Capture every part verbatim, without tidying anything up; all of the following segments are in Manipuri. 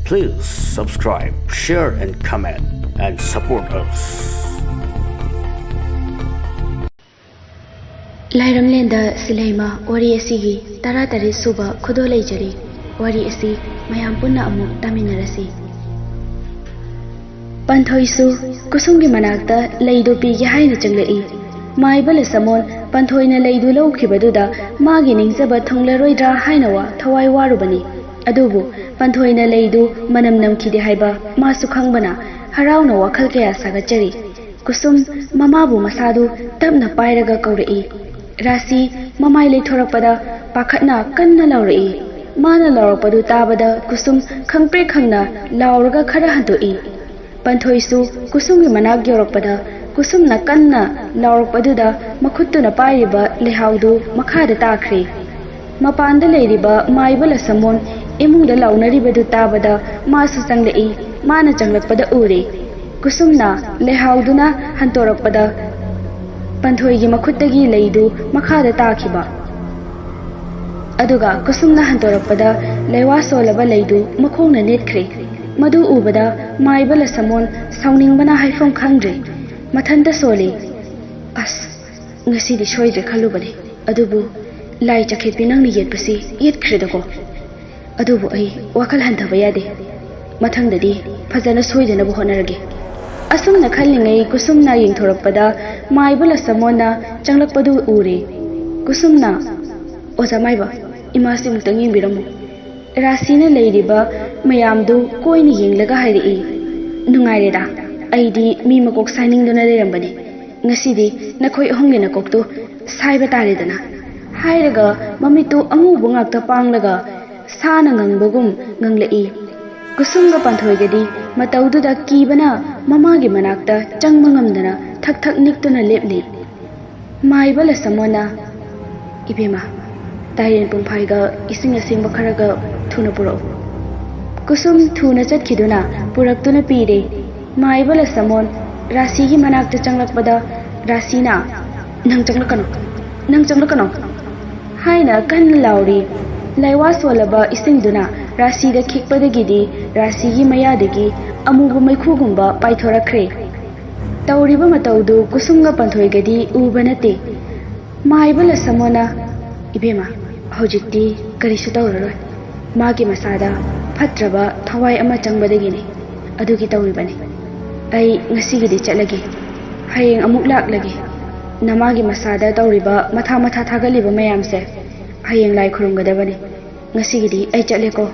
Please subscribe, share and comment and support us. ꯂꯥꯏꯔꯝꯂꯦꯟꯗ ꯁꯤꯂꯩꯃ ꯋꯥꯔꯤ ꯑꯁꯤꯒꯤ ꯇꯔꯥꯇꯔꯦꯠ ꯁꯨꯕ ꯈꯨꯗꯣꯜ ꯂꯩꯖꯔꯤ꯫ ꯋꯥꯔꯤ ꯑꯁꯤ ꯃꯌꯥꯝ ꯄꯨꯟꯅ ꯑꯃꯨꯛ ꯇꯥꯃꯤꯟꯅꯔꯁꯤ꯫ ꯄꯟꯊꯣꯏꯁꯨ ꯀꯨꯁꯨꯝꯒꯤ ꯃꯅꯥꯛꯇ ꯂꯩꯗꯨ ꯄꯤꯒꯦ ꯍꯥꯏꯅ ꯆꯪꯂꯛꯏ꯫ ꯃꯥꯏꯕ ꯂꯁꯃꯣꯟ ꯄꯟꯊꯣꯏꯅ ꯂꯩꯗꯨ ꯂꯧꯈꯤꯕꯗꯨꯗ ꯃꯥꯒꯤ ꯅꯤꯡꯖꯕ ꯊꯨꯡꯂꯔꯣꯏꯗ꯭ꯔꯥ ꯍꯥꯏꯅ ꯋꯥ ꯊꯋꯥꯏ ꯋꯥꯔꯨꯕꯅꯤ꯫ ꯑꯗꯨꯕꯨ ꯄꯟꯊꯣꯏꯅ ꯂꯩꯗꯨ ꯃꯅꯝ ꯅꯝꯈꯤꯗꯦ ꯍꯥꯏꯕ ꯃꯥꯁꯨ ꯈꯪꯕꯅ ꯍꯔꯥꯎꯅ ꯋꯥꯈꯜ ꯀꯌꯥ ꯁꯥꯒꯠꯆꯔꯤ꯫ ꯀꯨꯁꯨꯝ ꯃꯃꯥꯕꯨ ꯃꯁꯥꯗꯨ ꯇꯞꯅ ꯄꯥꯏꯔꯒ ꯀꯧꯔꯛꯏ꯫ ꯔꯥꯁꯤ ꯃꯃꯥꯏ ꯂꯩꯊꯣꯔꯛꯄꯗ ꯄꯥꯈꯠꯅ ꯀꯟꯅ ꯂꯥꯎꯔꯛꯏ꯫ ꯃꯥꯅ ꯂꯥꯎꯔꯛꯄꯗꯨ ꯇꯥꯕꯗ ꯀꯨꯁꯨꯝ ꯈꯪꯄ꯭ꯔꯦꯛ ꯈꯪꯅ ꯂꯥꯎꯔꯒ ꯈꯔ ꯍꯟꯗꯣꯛꯏ꯫ ꯄꯟꯊꯣꯏꯁꯨ ꯀꯨꯁꯨꯝꯒꯤ ꯃꯅꯥꯛ ꯌꯧꯔꯛꯄꯗ ꯀꯨꯁꯨꯝꯅ ꯀꯟꯅ ꯂꯥꯎꯔꯛꯄꯗꯨꯗ ꯃꯈꯨꯠꯇꯨꯅ ꯄꯥꯏꯔꯤꯕ ꯂꯩꯍꯥꯎꯗꯨ ꯃꯈꯥꯗ ꯇꯥꯈ꯭ꯔꯦ꯫ ꯃꯄꯥꯟꯗ ꯂꯩꯔꯤꯕ ꯃꯥꯏꯕ ꯂꯁꯃꯣꯟ ꯏꯃꯨꯡꯗ ꯂꯥꯎꯅꯔꯤꯕꯗꯨ ꯇꯥꯕꯗ ꯃꯥꯁꯨ ꯆꯪꯂꯛꯏ꯫ ꯃꯥꯅ ꯆꯪꯂꯛꯄꯗ ꯎꯔꯦ꯫ ꯀꯨꯁꯨꯝꯅ ꯂꯩꯍꯥꯎꯗꯨꯅ ꯍꯟꯇꯣꯔꯛꯄꯗ ꯄꯟꯊꯣꯏꯒꯤ ꯃꯈꯨꯠꯇꯒꯤ ꯂꯩꯗꯨ ꯃꯈꯥꯗ ꯇꯥꯈꯤꯕ꯫ ꯑꯗꯨꯒ ꯀꯨꯁꯨꯝꯅ ꯍꯟꯇꯣꯔꯛꯄꯗ ꯂꯩꯋꯥ ꯁꯣꯜꯂꯕ ꯂꯩꯗꯨ ꯃꯈꯣꯡꯅ ꯅꯦꯠꯈ꯭ꯔꯦ꯫ ꯃꯗꯨ ꯎꯕꯗ ꯃꯥꯏꯕ ꯂꯁꯃꯣꯟ ꯁꯥꯎꯅꯤꯡꯕꯅ ꯍꯥꯏꯐꯝ ꯈꯪꯗ꯭ꯔꯦ꯫ ꯃꯊꯟꯇ ꯁꯣꯜꯂꯤ꯫ "ꯑꯁ, ꯉꯁꯤꯗꯤ ꯁꯣꯏꯗ꯭ꯔꯦ" ꯈꯜꯂꯨꯕꯅꯤ꯫ ꯑꯗꯨꯕꯨ ꯂꯥꯏ ꯆꯈꯦꯠꯄꯤ ꯅꯪꯅ ꯌꯦꯠꯄꯁꯤ ꯌꯦꯠꯈ꯭ꯔꯦꯗꯀꯣ꯫ ꯑꯗꯨꯕꯨ ꯑꯩ ꯋꯥꯈꯜ ꯍꯟꯊꯕ ꯌꯥꯗꯦ꯫ ꯃꯊꯪꯗꯗꯤ ꯐꯖꯅ ꯁꯣꯏꯗꯅꯕ ꯍꯣꯠꯅꯔꯒꯦ꯫ ꯑꯁꯨꯝꯅ ꯈꯜꯂꯤꯉꯩ ꯀꯨꯁꯨꯝꯅ ꯌꯦꯡꯊꯣꯔꯛꯄꯗ ꯃꯥꯏꯕ ꯂꯁꯃꯣꯟꯅ ꯆꯪꯂꯛꯄꯗꯨ ꯎꯔꯦ꯫ ꯀꯨꯁꯨꯝꯅ, "ꯑꯣꯖꯥ ꯃꯥꯏꯕ, ꯏꯃꯥꯁꯤ ꯑꯃꯨꯛꯇꯪ ꯌꯦꯡꯕꯤꯔꯝꯃꯨ"꯫ ꯔꯥꯁꯤꯅ ꯂꯩꯔꯤꯕ ꯃꯌꯥꯝꯗꯨ ꯀꯣꯏꯅ ꯌꯦꯡꯂꯒ ꯍꯥꯏꯔꯛꯏ, "ꯅꯨꯡꯉꯥꯏꯔꯦꯗ, ꯑꯩꯗꯤ ꯃꯤ ꯃꯀꯣꯛ ꯁꯥꯏꯅꯤꯡꯗꯨꯅ ꯂꯩꯔꯝꯕꯅꯤ꯫ ꯉꯁꯤꯗꯤ ꯅꯈꯣꯏ ꯑꯍꯨꯝꯒꯤ ꯅꯀꯣꯛꯇꯨ ꯁꯥꯏꯕ ꯇꯥꯔꯦꯗꯅ"꯫ ꯍꯥꯏꯔꯒ ꯃꯃꯤꯠꯇꯨ ꯑꯉꯧꯕ ꯉꯥꯛꯇ ꯄꯥꯡꯂꯒ ꯁꯥꯅ ꯉꯪꯕꯒꯨꯝ ꯉꯪꯂꯛꯏ꯫ ꯀꯨꯁꯨꯝꯒ ꯄꯥꯟꯊꯣꯏꯒꯗꯤ ꯃꯇꯧꯗꯨꯗ ꯀꯤꯕꯅ ꯃꯃꯥꯒꯤ ꯃꯅꯥꯛꯇ ꯆꯪꯕ ꯉꯝꯗꯅ ꯊꯛ ꯊꯛ ꯅꯤꯛꯇꯨꯅ ꯂꯦꯞꯂꯤ꯫ ꯃꯥꯏꯕ ꯂꯁꯃꯣꯟꯅ, "ꯏꯕꯦꯝꯃ, ꯇꯥꯏꯔꯦꯟ ꯄꯨꯡꯐꯥꯏꯒ ꯏꯁꯤꯡ ꯑꯁꯦꯡꯕ ꯈꯔꯒ ꯊꯨꯅ ꯄꯨꯔꯛꯎ"꯫ ꯀꯨꯁꯨꯝ ꯊꯨꯅ ꯆꯠꯈꯤꯗꯨꯅ ꯄꯨꯔꯛꯇꯨꯅ ꯄꯤꯔꯦ꯫ ꯃꯥꯏꯕ ꯂꯁꯃꯣꯟ ꯔꯥꯁꯤꯒꯤ ꯃꯅꯥꯛꯇ ꯆꯪꯂꯛꯄꯗ ꯔꯥꯁꯤꯅ, "ꯅꯪ ꯆꯪꯂꯛꯀꯅꯨ, ꯅꯪ ꯆꯪꯂꯛꯀꯅꯨ" ꯍꯥꯏꯅ ꯀꯟꯅ ꯂꯥꯎꯔꯤ꯫ ꯂꯩꯋꯥ ꯁꯣꯜꯂꯕ ꯏꯁꯤꯡꯗꯨꯅ ꯔꯥꯁꯤꯗ ꯈꯤꯛꯄꯗꯒꯤꯗꯤ ꯔꯥꯁꯤꯒꯤ ꯃꯌꯥꯗꯒꯤ ꯑꯃꯨꯕ ꯃꯩꯈꯨꯒꯨꯝꯕ ꯄꯥꯏꯊꯣꯔꯛꯈ꯭ꯔꯦ꯫ ꯇꯧꯔꯤꯕ ꯃꯇꯧꯗꯨ ꯀꯨꯁꯨꯝꯒ ꯄꯟꯊꯣꯏꯒꯗꯤ ꯎꯕ ꯅꯠꯇꯦ꯫ ꯃꯥꯏꯕ ꯂꯁꯃꯣꯅ, "ꯏꯕꯦꯝꯃ, ꯍꯧꯖꯤꯛꯇꯤ ꯀꯔꯤꯁꯨ ꯇꯧꯔꯔꯣꯏ꯫ ꯃꯥꯒꯤ ꯃꯁꯥꯗ ꯐꯠꯇ꯭ꯔꯕ ꯊꯋꯥꯏ ꯑꯃ ꯆꯪꯕꯗꯒꯤꯅꯤ꯫ ꯑꯗꯨꯒꯤ ꯇꯧꯔꯤꯕꯅꯤ꯫ ꯑꯩ ꯉꯁꯤꯒꯤꯗꯤ ꯆꯠꯂꯒꯦ꯫ ꯍꯌꯦꯡ ꯑꯃꯨꯛ ꯂꯥꯛꯂꯒꯦ꯫ ꯅꯃꯥꯒꯤ ꯃꯁꯥꯗ ꯇꯧꯔꯤꯕ ꯃꯊꯥ ꯃꯊꯥ ꯊꯥꯒꯠꯂꯤꯕ ꯃꯌꯥꯝꯁꯦ ꯍꯌꯦꯡ ꯂꯥꯏ ꯈꯨꯔꯨꯝꯒꯗꯕꯅꯤ꯫ ꯉꯁꯤꯒꯤꯗꯤ ꯑꯩ ꯆꯠꯂꯦꯀꯣ,"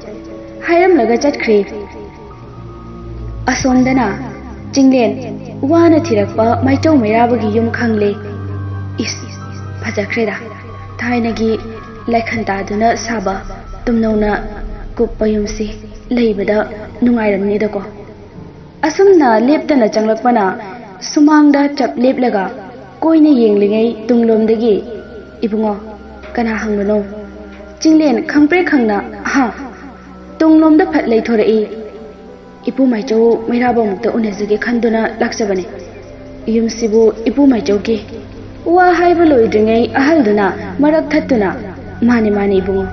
ꯍꯥꯏꯔꯝꯂꯒ ꯆꯠꯈ꯭ꯔꯦ꯫ ꯑꯁꯣꯝꯗꯅ ꯆꯤꯡꯂꯦꯟ ꯋꯥꯅ ꯊꯤꯔꯛꯄ ꯃꯥꯏꯆꯧ ꯃꯩꯔꯥꯕꯒꯤ ꯌꯨꯝ ꯈꯪꯂꯦ꯫ ꯏꯁ, ꯐꯖꯈ꯭ꯔꯦꯗ꯫ ꯊꯥꯏꯅꯒꯤ ꯂꯥꯏꯈꯟ ꯇꯥꯗꯨꯅ ꯁꯥꯕ ꯇꯨꯝꯅꯧꯅ ꯀꯨꯞꯄ ꯌꯨꯝꯁꯤ ꯂꯩꯕꯗ ꯅꯨꯡꯉꯥꯏꯔꯝꯅꯤꯗꯀꯣ꯫ ꯑꯁꯨꯝꯅ ꯂꯦꯞꯇꯅ ꯆꯪꯂꯛꯄꯅ ꯁꯨꯃꯥꯡꯗ ꯆꯞ ꯂꯦꯞꯂꯒ ꯀꯣꯏꯅ ꯌꯦꯡꯂꯤꯉꯩ ꯇꯨꯡꯂꯣꯝꯗꯒꯤ, "ꯏꯕꯨꯡꯉꯣ, ꯀꯅꯥ ꯍꯪꯕꯅꯣ?" ꯆꯤꯡꯂꯦꯟ ꯈꯪꯄ꯭ꯔꯦꯛ ꯈꯪꯅ, "ꯍꯥ?" ꯇꯨꯡꯂꯣꯝꯗ ꯐꯠ ꯂꯩꯊꯣꯔꯛꯏ꯫ "ꯏꯄꯨ ꯃꯥꯏꯆꯧ ꯃꯩꯔꯥꯕ ꯑꯃꯨꯛꯇ ꯎꯅꯖꯒꯦ ꯈꯟꯗꯨꯅ ꯂꯥꯛꯆꯕꯅꯦ꯫ ꯌꯨꯝꯁꯤꯕꯨ ꯏꯄꯨ ꯃꯥꯏꯆꯧꯒꯤ?" ꯋꯥ ꯍꯥꯏꯕ ꯂꯣꯏꯗ꯭ꯔꯤꯉꯩ ꯑꯍꯜꯗꯨꯅ ꯃꯔꯛ ꯊꯠꯇꯨꯅ, "ꯃꯥꯅꯦ, ꯃꯥꯅꯦ ꯏꯕꯨꯡꯉꯣ,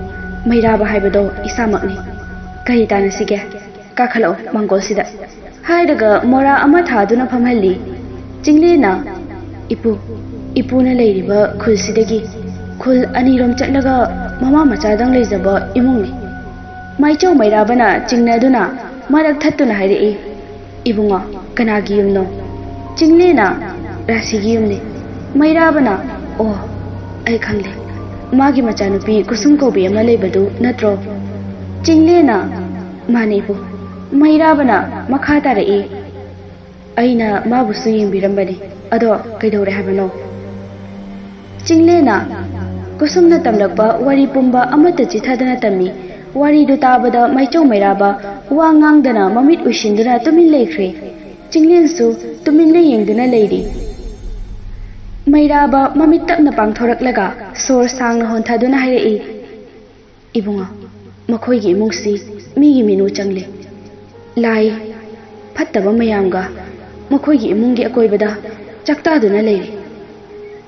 ꯃꯩꯔꯥꯕ ꯍꯥꯏꯕꯗꯣ ꯏꯁꯥꯃꯛꯅꯤ꯫ ꯀꯔꯤ ꯇꯥꯟꯅꯁꯤꯒꯦ? ꯀꯥꯈꯠꯂꯛꯑꯣ ꯃꯥꯡꯒꯣꯜꯁꯤꯗ," ꯍꯥꯏꯔꯒ ꯃꯣꯔꯥ ꯑꯃ ꯊꯥꯗꯨꯅ ꯐꯝꯍꯜꯂꯤ꯫ ꯆꯤꯡꯂꯦꯟꯅ, "ꯏꯄꯨ, ꯏꯄꯨꯅ ꯂꯩꯔꯤꯕ ꯈꯨꯜꯁꯤꯗꯒꯤ ꯈꯨꯜ ꯑꯅꯤꯔꯣꯝ ꯆꯠꯂꯒ ꯃꯃꯥ ꯃꯆꯥꯗꯪ ꯂꯩꯖꯕ ꯏꯃꯨꯡꯅꯤ꯫ ꯃꯥꯏꯆꯧ ꯃꯩꯔꯥꯕꯅ ꯆꯤꯡꯅꯗꯨꯅ ꯃꯔꯛ ꯊꯠꯇꯨꯅ ꯍꯥꯏꯔꯛꯏ, "ꯏꯕꯨꯡꯉꯣ, ꯀꯅꯥꯒꯤ ꯌꯨꯝꯅꯣ?" ꯆꯤꯡꯂꯦꯅ, "ꯔꯥꯁꯤꯒꯤ ꯌꯨꯝꯅꯤ꯫" ꯃꯩꯔꯥꯕꯅ, "ꯑꯣ, ꯑꯩ ꯈꯪꯂꯦ꯫ ꯃꯥꯒꯤ ꯃꯆꯥꯅꯨꯄꯤ ꯀꯨꯁꯨꯝ ꯀꯧꯕꯤ ꯑꯃ ꯂꯩꯕꯗꯨ ꯅꯠꯇ꯭ꯔꯣ?" ꯆꯤꯡꯂꯦꯅ, "ꯃꯥꯅꯦ ꯏꯕꯨ꯫" ꯃꯩꯔꯥꯕꯅ ꯃꯈꯥ ꯇꯥꯔꯛꯏ, "ꯑꯩꯅ ꯃꯥꯕꯨꯁꯨ ꯌꯦꯡꯕꯤꯔꯝꯕꯅꯤ꯫ ꯑꯗꯣ ꯀꯩꯗꯧꯔꯦ ꯍꯥꯏꯕꯅꯣ?" ꯆꯤꯡꯂꯦꯅ, "ꯀꯨꯁꯨꯝꯅ ꯇꯝꯂꯛꯄ ꯋꯥꯔꯤ ꯄꯨꯝꯕ ꯑꯃꯠꯇ ꯆꯤꯊꯗꯅ ꯇꯝꯃꯤ꯫" ꯋꯥꯔꯤꯗꯨ ꯇꯥꯕꯗ ꯃꯥꯏꯆꯧ ꯃꯩꯔꯥꯕ ꯋꯥ ꯉꯥꯡꯗꯅ ꯃꯃꯤꯠ ꯎꯏꯁꯤꯟꯗꯨꯅ ꯇꯨꯃꯤꯟ ꯂꯩꯈ꯭ꯔꯦ꯫ ꯆꯤꯡꯂꯦꯟꯁꯨ ꯇꯨꯃꯤꯟꯅ ꯌꯦꯡꯗꯨꯅ ꯂꯩꯔꯤ꯫ ꯃꯩꯔꯥꯕ ꯃꯃꯤꯠ ꯇꯞꯅ ꯄꯥꯡꯊꯣꯔꯛꯂꯒ ꯁꯣꯔ ꯁꯥꯡꯅ ꯍꯣꯟꯊꯗꯨꯅ ꯍꯥꯏꯔꯛꯏ, "ꯏꯕꯨꯡꯉꯣ, ꯃꯈꯣꯏꯒꯤ ꯏꯃꯨꯡꯁꯤ ꯃꯤꯒꯤ ꯃꯤꯅꯨ ꯆꯪꯂꯦ꯫ ꯂꯥꯏ ꯐꯠꯇꯕ ꯃꯌꯥꯝꯒ ꯃꯈꯣꯏꯒꯤ ꯏꯃꯨꯡꯒꯤ ꯑꯀꯣꯏꯕꯗ ꯆꯥꯛꯇꯥꯗꯨꯅ ꯂꯩꯔꯦ꯫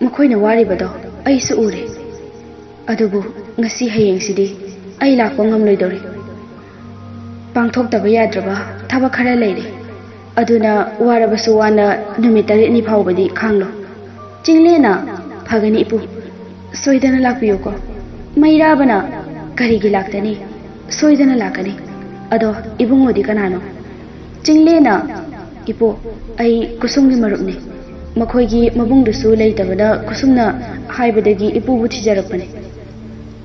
ꯃꯈꯣꯏꯅ ꯋꯥꯔꯤꯕꯗꯣ ꯑꯩꯁꯨ ꯎꯔꯦ꯫ ꯑꯗꯨꯕꯨ ꯉꯁꯤ ꯍꯌꯦꯡꯁꯤꯗꯤ ꯑꯩ ꯂꯥꯛꯄ ꯉꯝꯂꯣꯏꯗꯧꯔꯤ꯫ ꯄꯥꯡꯊꯣꯛꯇꯕ ꯌꯥꯗ꯭ꯔꯕ ꯊꯕꯛ ꯈꯔ ꯂꯩꯔꯦ꯫ ꯑꯗꯨꯅ ꯋꯥꯔꯕꯁꯨ ꯋꯥꯅ ꯅꯨꯃꯤꯠ ꯇꯔꯦꯠꯅꯤ ꯐꯥꯎꯕꯗꯤ ꯈꯥꯡꯂꯣ꯫ ꯆꯤꯡꯂꯦꯟꯅ, "ꯐꯒꯅꯤ ꯏꯄꯨ, ꯁꯣꯏꯗꯅ ꯂꯥꯛꯄꯤꯌꯨꯀꯣ"꯫ ꯃꯩꯔꯥꯕꯅ, "ꯀꯔꯤꯒꯤ ꯂꯥꯛꯇꯅꯤ? ꯁꯣꯏꯗꯅ ꯂꯥꯛꯀꯅꯤ꯫ ꯑꯗꯣ ꯏꯕꯨꯡꯉꯣꯗꯤ ꯀꯅꯥꯅꯣ?" ꯆꯤꯡꯂꯦꯟꯅ, "ꯏꯄꯨ, ꯑꯩ ꯀꯨꯁꯨꯝꯒꯤ ꯃꯔꯨꯞꯅꯤ꯫ ꯃꯈꯣꯏꯒꯤ ꯃꯕꯨꯡꯗꯨꯁꯨ ꯂꯩꯇꯕꯅ ꯀꯨꯁꯨꯝꯅ ꯍꯥꯏꯕꯗꯒꯤ ꯏꯄꯨꯕꯨ ꯊꯤꯖꯔꯛꯄꯅꯤ꯫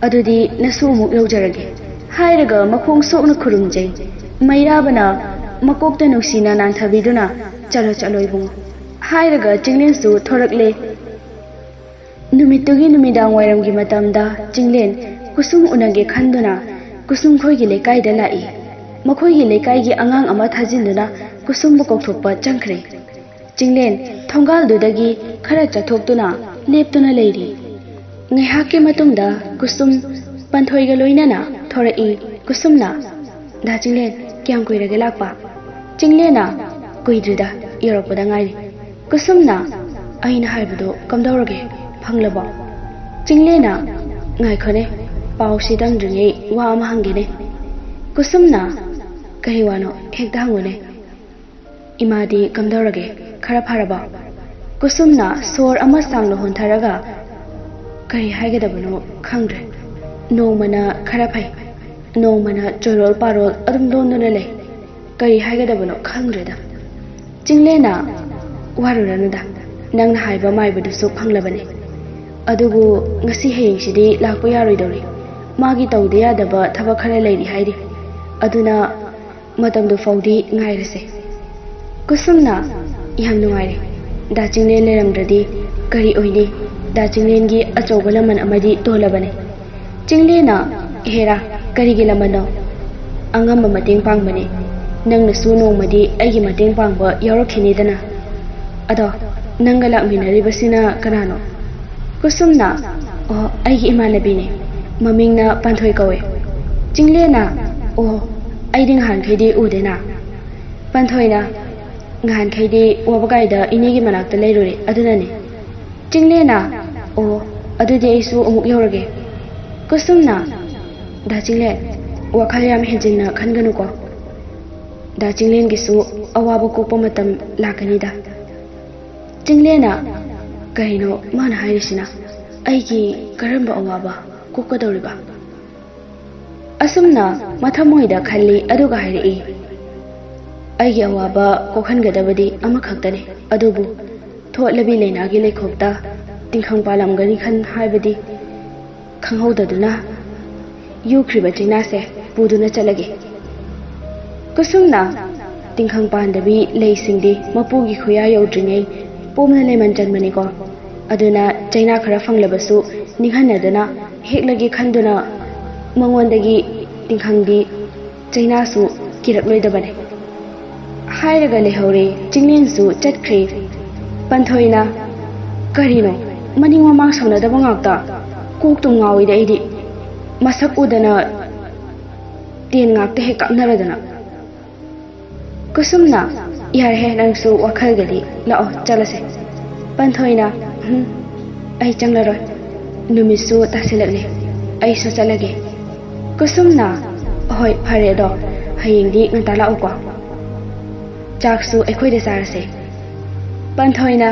ꯑꯗꯨꯗꯤ ꯅꯁꯨ ꯑꯃꯨꯛ ꯌꯧꯖꯔꯒꯦ" ꯍꯥꯏꯔꯒ ꯃꯈꯣꯡ ꯁꯣꯛꯅ ꯈꯨꯔꯨꯝꯖꯩ꯫ ꯃꯩꯔꯥꯕꯅ ꯃꯀꯣꯛꯇ ꯅꯨꯡꯁꯤꯅ ꯅꯥꯟꯊꯕꯤꯗꯨꯅ, "ꯆꯠꯂꯣ, ꯆꯠꯂꯣ ꯏꯕꯨꯡꯉꯣ" ꯍꯥꯏꯔꯒ ꯆꯤꯡꯂꯦꯟꯁꯨ ꯊꯣꯔꯛꯂꯦ꯫ ꯅꯨꯃꯤꯠꯇꯨꯒꯤ ꯅꯨꯃꯤꯗꯥꯡ ꯋꯥꯏꯔꯝꯒꯤ ꯃꯇꯝꯗ ꯆꯤꯡꯂꯦꯟ ꯀꯨꯁꯨꯝ ꯎꯅꯒꯦ ꯈꯟꯗꯨꯅ ꯀꯨꯁꯨꯝ ꯈꯣꯏꯒꯤ ꯂꯩꯀꯥꯏꯗ ꯂꯥꯛꯏ꯫ ꯃꯈꯣꯏꯒꯤ ꯂꯩꯀꯥꯏꯒꯤ ꯑꯉꯥꯡ ꯑꯃ ꯊꯥꯖꯤꯟꯗꯨꯅ ꯀꯨꯁꯨꯝꯕꯨ ꯀꯧꯊꯣꯛꯄ ꯆꯪꯈ꯭ꯔꯦ꯫ ꯆꯤꯡꯂꯦꯟ ꯊꯣꯡꯒꯥꯜꯗꯨꯗꯒꯤ ꯈꯔ ꯆꯠꯊꯣꯛꯇꯨꯅ ꯂꯦꯞꯇꯨꯅ ꯂꯩꯔꯤ꯫ ꯉꯥꯏꯍꯥꯛꯀꯤ ꯃꯇꯨꯡꯗ ꯀꯨꯁꯨꯝ ꯄꯟꯊꯣꯏꯒ ꯂꯣꯏꯅꯅ ꯊꯣꯔꯛꯏ꯫ ꯀꯨꯁꯨꯝꯅ, "ꯗꯥ ꯆꯤꯡꯂꯦꯟ, ꯀꯌꯥꯝ ꯀꯨꯏꯔꯒꯦ ꯂꯥꯛꯄ?" ꯆꯤꯡꯂꯦꯟꯅ, "ꯀꯨꯏꯗ꯭ꯔꯤꯗ, ꯌꯧꯔꯛꯄꯗ ꯉꯥꯏꯔꯤ"꯫ ꯀꯨꯁꯨꯝꯅ, "ꯑꯩꯅ ꯍꯥꯏꯕꯗꯣ ꯀꯝꯗꯧꯔꯒꯦ? ꯐꯪꯂꯕꯣ?" ꯆꯤꯡꯂꯦꯟꯅ, "ꯉꯥꯏꯈꯣꯅꯦ, ꯄꯥꯎꯁꯤ ꯇꯝꯗ꯭ꯔꯤꯉꯩ ꯋꯥ ꯑꯃ ꯍꯪꯒꯦꯅꯦ"꯫ ꯀꯨꯁꯨꯝꯅ, "ꯀꯔꯤ ꯋꯥꯅꯣ? ꯍꯦꯛꯇ ꯍꯪꯉꯨꯅꯦ"꯫ "ꯏꯃꯥꯗꯤ ꯀꯝꯗꯧꯔꯒꯦ? ꯈꯔ ꯐꯔꯕꯣ?" ꯀꯨꯁꯨꯝꯅ ꯁꯣꯔ ꯑꯃ ꯁꯥꯡꯅ ꯍꯣꯟꯊꯔꯒ, "ꯀꯔꯤ ꯍꯥꯏꯒꯗꯕꯅꯣ ꯈꯪꯗ꯭ꯔꯦ꯫ ꯅꯣꯡꯃꯅ ꯈꯔ ꯐꯩ, ꯅꯣꯡꯃꯅ ꯆꯣꯏꯔꯣꯜ ꯄꯥꯔꯣꯜ ꯑꯗꯨꯝ ꯂꯣꯟꯗꯨꯅ ꯂꯩ꯫ ꯀꯔꯤ ꯍꯥꯏꯒꯗꯕꯅꯣ ꯈꯪꯗ꯭ꯔꯦꯗ"꯫ ꯆꯤꯡꯂꯦꯟꯅ, "ꯋꯥꯔꯨꯔꯅꯨꯗ, ꯅꯪꯅ ꯍꯥꯏꯕ ꯃꯥꯏꯕꯗꯨꯁꯨ ꯐꯪꯂꯕꯅꯤ꯫ ꯑꯗꯨꯕꯨ ꯉꯁꯤ ꯍꯌꯦꯡꯁꯤꯗꯤ ꯂꯥꯛꯄ ꯌꯥꯔꯣꯏꯗꯧꯔꯤ꯫ ꯃꯥꯒꯤ ꯇꯧꯗ ꯌꯥꯗꯕ ꯊꯕꯛ ꯈꯔ ꯂꯩꯔꯤ ꯍꯥꯏꯔꯤ꯫ ꯑꯗꯨꯅ ꯃꯇꯝꯗꯨ ꯐꯥꯎꯗꯤ ꯉꯥꯏꯔꯁꯦ"꯫ ꯀꯨꯁꯨꯝꯅ, "ꯌꯥꯝ ꯅꯨꯡꯉꯥꯏꯔꯦ꯫ ꯗꯥ ꯆꯤꯡꯂꯦꯟ ꯂꯩꯔꯝꯗ꯭ꯔꯗꯤ ꯀꯔꯤ ꯑꯣꯏꯅꯤ? ꯗꯥ ꯆꯤꯡꯂꯦꯟꯒꯤ ꯑꯆꯧꯕ ꯂꯃꯟ ꯑꯃꯗꯤ ꯇꯣꯜꯂꯕꯅꯤ"꯫ ꯆꯤꯡꯂꯦꯟꯅ, "ꯍꯦꯔꯥ, ꯀꯔꯤꯒꯤ ꯂꯃꯟꯅꯣ? ꯑꯉꯝꯕ ꯃꯇꯦꯡ ꯄꯥꯡꯕꯅꯤ꯫ ꯅꯪꯅꯁꯨ ꯅꯣꯡꯃꯗꯤ ꯑꯩꯒꯤ ꯃꯇꯦꯡ ꯄꯥꯡꯕ ꯌꯥꯎꯔꯛꯈꯤꯅꯤꯗꯅ꯫ ꯑꯗꯣ ꯅꯪꯒ ꯂꯥꯛꯃꯤꯟꯅꯔꯤꯕꯁꯤꯅ ꯀꯅꯥꯅꯣ?" ꯀꯨꯁꯨꯝꯅ, "ꯑꯣ, ꯑꯩꯒꯤ ꯏꯃꯥꯟꯅꯕꯤꯅꯦ꯫ ꯃꯃꯤꯡꯅ ꯄꯥꯟꯊꯣꯏ ꯀꯧꯋꯦ"꯫ ꯆꯤꯡꯂꯦꯟꯅ, "ꯑꯣ, ꯑꯩꯗꯤ ꯅꯍꯥꯟꯈꯩꯗꯤ ꯎꯗꯦꯅ"꯫ ꯄꯥꯟꯊꯣꯏꯅ, "ꯅꯍꯥꯟꯈꯩꯗꯤ ꯋꯥꯕꯒꯥꯏꯗ ꯏꯅꯦꯒꯤ ꯃꯅꯥꯛꯇ ꯂꯩꯔꯨꯔꯦ, ꯑꯗꯨꯅꯅꯦ"꯫ ꯆꯤꯡꯂꯦꯟꯅ, "ꯑꯣ, ꯑꯗꯨꯗꯤ ꯑꯩꯁꯨ ꯑꯃꯨꯛ ꯌꯧꯔꯒꯦ"꯫ ꯀꯨꯁꯨꯝꯅ, "ꯗꯥ ꯆꯤꯡꯂꯦꯟ, ꯋꯥꯈꯜ ꯌꯥꯝ ꯍꯦꯟꯖꯤꯟꯅ ꯈꯟꯒꯅꯨꯀꯣ꯫ ꯗꯥ ꯆꯤꯡꯂꯦꯟꯒꯤꯁꯨ ꯑꯋꯥꯕ ꯀꯣꯛꯄ ꯃꯇꯝ ꯂꯥꯛꯀꯅꯤꯗ꯫ ꯆꯤꯡꯂꯦꯟꯅ, "ꯀꯔꯤꯅꯣ ꯃꯥꯅ ꯍꯥꯏꯔꯤꯁꯤꯅ? ꯑꯩꯒꯤ ꯀꯔꯝꯕ ꯑꯋꯥꯕ ꯀꯣꯛꯀꯗꯧꯔꯤꯕ?" ꯑꯁꯨꯝꯅ ꯃꯊꯃꯣꯏꯗ ꯈꯜꯂꯤ, ꯑꯗꯨꯒ ꯍꯥꯏꯔꯛꯏ, "ꯑꯩꯒꯤ ꯑꯋꯥꯕ ꯀꯣꯛꯍꯟꯒꯗꯕꯗꯤ ꯑꯃꯈꯛꯇꯅꯤ, ꯑꯗꯨꯕꯨ ꯊꯣꯠꯂꯕꯤ ꯂꯩꯅꯥꯒꯤ ꯂꯩꯈꯣꯛꯇ ꯇꯤꯡꯈꯪ ꯄꯥꯜꯂꯝꯒꯅꯤ ꯈꯟ ꯍꯥꯏꯕꯗꯤ ꯈꯪꯍꯧꯗꯗꯨꯅ ꯌꯨꯈ꯭ꯔꯤꯕ ꯆꯩꯅꯥꯁꯦ ꯄꯨꯗꯨꯅ ꯆꯠꯂꯒꯦ꯫" ꯀꯨꯁꯨꯝꯅ, "ꯇꯤꯡꯈꯪ ꯄꯥꯟꯗꯕꯤ ꯂꯩꯁꯤꯡꯗꯤ ꯃꯄꯨꯒꯤ ꯈꯨꯌꯥ ꯌꯧꯗ꯭ꯔꯤꯉꯩ ꯄꯣꯝꯅ ꯂꯩꯃꯟ ꯆꯟꯕꯅꯤꯀꯣ꯫ ꯑꯗꯨꯅ ꯆꯩꯅꯥ ꯈꯔ ꯐꯪꯂꯕꯁꯨ ꯅꯤꯡꯍꯟꯅꯗꯅ ꯍꯦꯛꯂꯒꯦ ꯈꯟꯗꯨꯅ ꯃꯉꯣꯟꯗꯒꯤ ꯇꯤꯡꯈꯪꯗꯤ ꯆꯩꯅꯥꯁꯨ ꯀꯤꯔꯛꯂꯣꯏꯗꯕꯅꯤ꯫" ꯍꯥꯏꯔꯒ ꯂꯩꯍꯧꯔꯦ꯫ ꯆꯤꯡꯂꯦꯟꯁꯨ ꯆꯠꯈ꯭ꯔꯦ꯫ ꯄꯟꯊꯣꯏꯅ, "ꯀꯔꯤꯅꯣ ꯃꯅꯤꯡ ꯃꯃꯥꯡ ꯁꯥꯎꯅꯗꯕ ꯉꯥꯛꯇ? ꯀꯣꯛꯇꯨꯝ ꯉꯥꯎꯏꯗ ꯑꯩꯗꯤ꯫ ꯃꯁꯛ ꯎꯗꯅ ꯇꯦꯟ ꯉꯥꯛꯇ ꯍꯦꯛ ꯀꯥꯞꯅꯔꯗꯅ꯫" ꯀꯨꯁꯨꯝꯅ, "ꯌꯥꯔꯦꯍꯦ, ꯅꯪꯁꯨ ꯋꯥꯈꯜꯒꯗꯤ, ꯂꯥꯛꯑꯣ ꯆꯠꯂꯁꯦ꯫" ꯄꯟꯊꯣꯏꯅ, "ꯎꯝ, ꯑꯩ ꯆꯪꯂꯔꯣꯏ꯫ ꯅꯨꯃꯤꯠꯁꯨ ꯇꯥꯁꯤꯜꯂꯛꯂꯦ, ꯑꯩꯁꯨ ꯆꯠꯂꯒꯦ꯫" ꯀꯨꯁꯨꯝꯅ, "ꯍꯣꯏ, ꯐꯔꯦ, ꯑꯗꯣ ꯍꯌꯦꯡꯗꯤ ꯉꯟꯇꯥ ꯂꯥꯛꯎꯀꯣ꯫ ꯆꯥꯛꯁꯨ ꯑꯩꯈꯣꯏꯗ ꯆꯥꯔꯁꯦ꯫" ꯄꯟꯊꯣꯏꯅ,